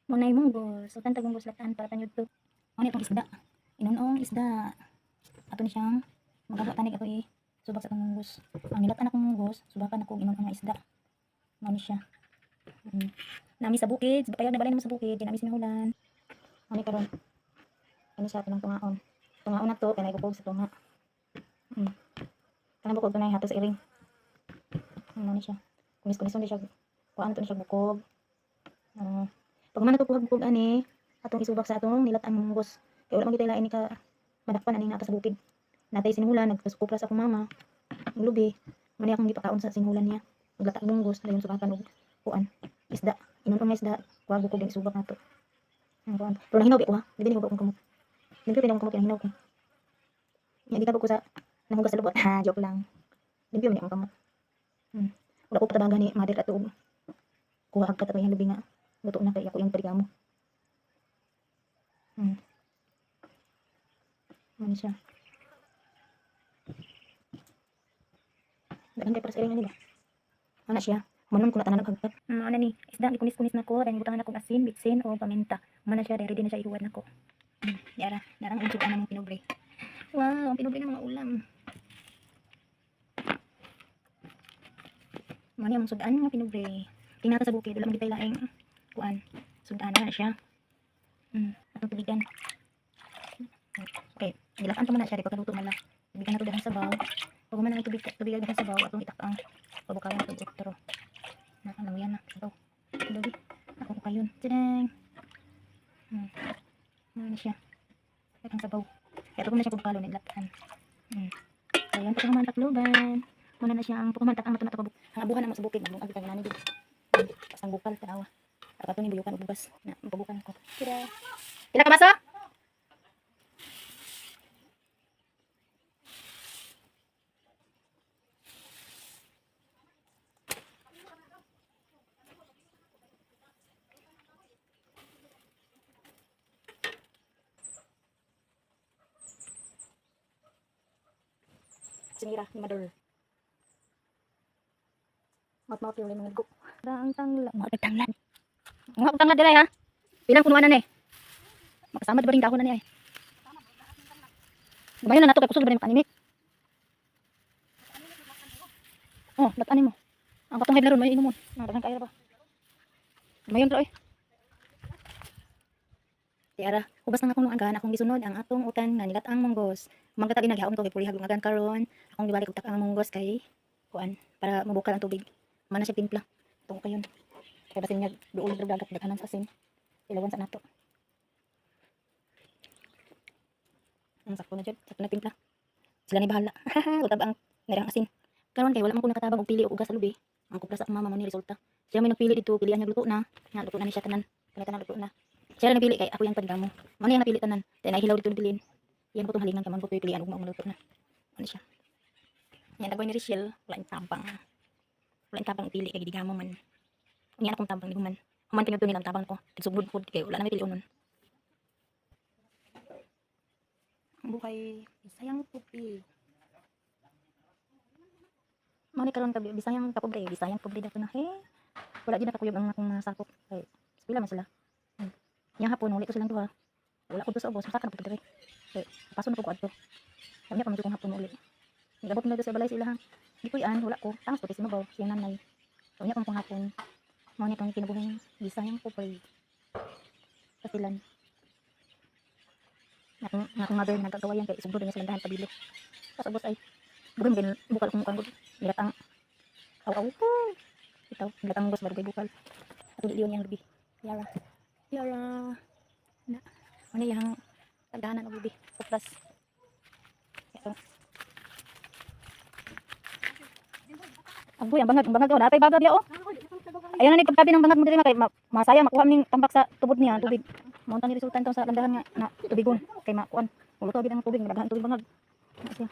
Munay munggos. Sultan tag munggos latan para tanyod to. Ano itong isda? Inunong isda. Ato ni siyang magawa tanig ato eh. Subak sa atong munggos. Ang nilatan akong munggos, subakan ako inunong nga isda. Mao ni siya. Nami sa bukid, payag na balay namo sa bukid, di nami sinuhulan. Ani karon. Ani siya ato ng tungaon. Tungaon na to kay naigukog sa tunga. Kanang bukog tunay hato sa iring. Mao ni siya. Kunis-kunison di siya. Kuan to ni siya bukog. Pag man nato kuhag bukog ani, atong isubak sa atong nilat-ang munggos. Kay wala man gyud tay lain ni ka madakpan ani nga sa bukid. Natay sinuhulan, nagkasukupra sa akong mama. Ang lubi, man akong gipakaon sa sinuhulan niya. Maglata og munggos, dayon subakan og kuan isda. Inunong nga isda, kuha bukog ang isubak nato. Ang kuan. Pero nahinaw ko ha. Di din akong kamot. Limpyo pinang kamot, nahinaw ko. Nya gitabo ko sa nanghugas sa lubot. Ha, joke lang. Limpyo man akong kamot. Wala ko patabagan ni mother ato og kuha hagkat ato iyang lubi nga luto na kay ako yung parigamo. Ano siya? Daghan kay para sa iring ani ba? Ana siya. Manon ko na tanan og hagkat. Ana ni isda gikunis-kunis na ko, then butangan akong asin, bitsin o paminta. Mana siya, ready na siya ihuwad nako. Yara, darang unsog ana mong pinubre. Wow, ang pinubre ng mga ulam. Mani ang sudan nga pinubre. Tingnan sa bukid, wala man gid tay laing kuan. Sudan na siya. Atong tubigan. Okay, gilakan to man na siya di pagkaluto man lang. Tubigan na to dahil sabaw. Pag man ang tubig tubigan dahil sabaw atong itakang pabukawan to otro. Na ano yan na sabaw. Dogi. Ako ko kayon. Tadang. Ano na siya? Ang sabaw. Kaya ito ko na siya pagkalo ni latan. Ayan, pagkahuman takloban. Muna na siya ang pagkahuman takang nato na pabuk. Ang abuhan naman sa bukid, mabungag ka na gid. Pasang bukal tanawa. Ato ni buyukan og bugas na mapabukan ko. Tira. Pila ka maso? Sinira ni Mother. Mat-mat yung mga ko. Ang tangla. Mga tanglan. Mga tangla dili ha. Bilang kunuan na ni. Makasama di ba rin dahon na ni ay. Gumayon na nato kay kusog ba ni makanimik. Oh, latanin mo. Ang katong ron may inom mo. Ah, daghang kayo ba. Gumayon ra oy. Tiara, ubas na nga akong lungagan, akong gisunod ang atong utan nga nilat-ang munggos. Mangkata ginaghaon ko kay purihag lungagan karon. Akong gibalik og tak-ang munggos kay kuan para mabukal ang tubig. Mana siya timpla. Tungkol kayon. Kay basin niya duol og dagat daghanan sa asin. Ilawan sa nato. Ang sakto na jud, sakto na timpla. Sila ni bahala. Utab ang merang asin. Karon kay wala man ko nakatabang og pili og ugas sa lubi. Ang kupra sa akong mama mo ni resulta. Siya may nagpili dito, pilihan niya luto na. Nga luto na ni siya tanan. Kana tanan luto na. Siya rin nagpili kay ako yung pagdamo. Mao ni ang napili tanan. Kay nahilaw dito nabilin. Yan ko tong halingan kay man ko pilian ug maong luto na. Ano siya? Yan tagoy ni Richelle, wala yung tabang. Wala yung tabang pili kay gidigamo man. Unya akong tabang ni human. Human pinagto nilang tabang ko. Tigsugod ko kay wala na may pili unon. Ang buhay Bisayang pobre. Mao ni karon ka Bisayang kapobre, Bisayang pobre daw na he. Wala gid nakakuyog ang akong mga sakop kay pila man sila. Yang hapon uli ko silang duha. Wala ko do sa ubos, masaka na po diri. Kay paso na po ko adto. Kanya pa man jud kong hapon uli. Nagabot na do sa balay sila ha. Gikuy-an wala ko. Tangas ko simabaw siyang nanay. Unya kong hapon. Mao ni tong kinabuhing Bisayang pobre. Kasilan. Nga akong mother nagkagawayan kay isugdo niya sa landahan pabilo. Tapos ubos ay bugay mo bukal kung kang nilat ang aw aw ko. Itaw, nilat ang munggos barugay bukal. Ato di yang lubi. Yara. Yara. Na. Ano yang tagdahanan og lubi. Kupras. Ito. Agoy, ang bangag oh, natay babab ya oh. Ayan na ni pagtabi ng bangag mo diri kay masaya makuha ning tambak sa tubod niya tubig. Mao ni resulta sa landahan nga na tubigon kay makuan. Muluto gid ang tubig, nagdahan tubig bangag. Na siya.